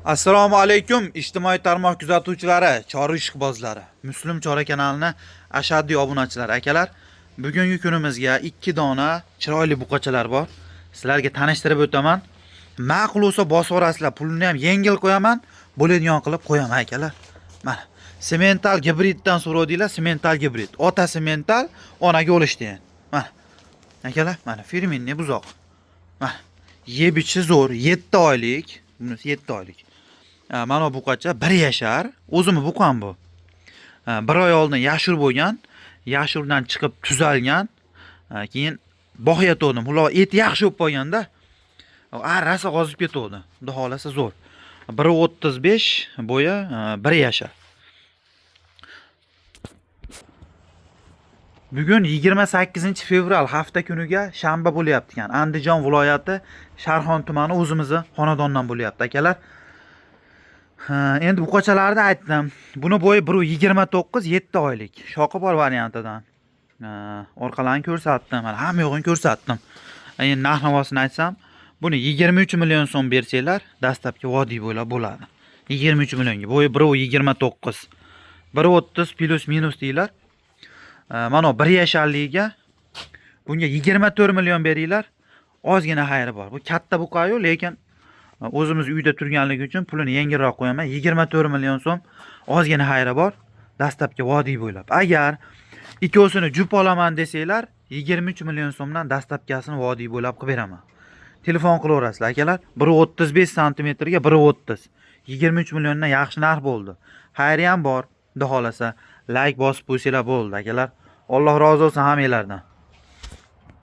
Assalomu alaykum, ijtimoiy tarmoq kuzatuvchilari, chorva ishqibozlari, Muslim Chora kanalini ashaddiy obunachilari, akalar. Bugungi kunimizga 2 dona chiroyli buqachalar bor. Sizlarga tanishtirib o'taman. Ma'qul bo'lsa bosaverasizlar, pulini ham yengil qo'yaman, bo'ladigan qilib qo'yaman, akalar. Mana semental gibriddan so'radinglar, semental gibrid. Ota semental, onaga Holstein. Mana akalar, mana фирменный buzoq. Mana yeb ichishi zo'r, 7 oylik, bunisi 7 oylik. Mana bu buqacha 1 yashar. O'zimi buqam bu. Bir oy oldin yashur bo'lgan. Yashurdan chiqib tuzalgan. Keyin boqayotgandim. Ular et yaxshi bo'lib qolganda, rosa ozib ketuvdi. Xudo xolasa zo'r. 1.35 bo'yi, 1 yashar. Bugun 28 fevral hafta kuniga shanba bo'lyapti ekan. Andijon viloyati Sharxon tumani o'zimizni xonadondan bo'lyapti, akalar. Ha, endi buqachalarni aytdim. Buni bo'yi 1.29, 7 oylik. Shoqi bor variantidan. Ha, orqalarini ko'rsatdim, mana hamma yo'g'ini ko'rsatdim. Endi narx navosini aytsam, buni 23 million so'm bersanglar, dastlabki vodiy bo'ylab bo'ladi. 23 millionga. Bo'yi 1.29. 1.30 плюс минус deylar. Mana 1 yasharligiga bunga 24 million beringlar. Ozgina xayri bor. Bu katta buqayu, lekin o'zimiz uyda turganligi uchun pulini yengilroq qo'yaman. 24 million so'm, ozgina xayri bor. Dastlabki vodiy bo'ylab. Agar ikkovsini jup olaman desanglar, 23 million so'mdan dastlabkasini vodiy bo'ylab qilib beraman. Telefon qilaverasizlar, akalar. 1.35 santimetrga 1.30. 23 milliondan yaxshi narx bo'ldi. Xayri ham bor, xudo xolasa. Like bosib qo'ysanglar bo'ldi, akalar. Alloh rozi bo'lsin hammanglardan.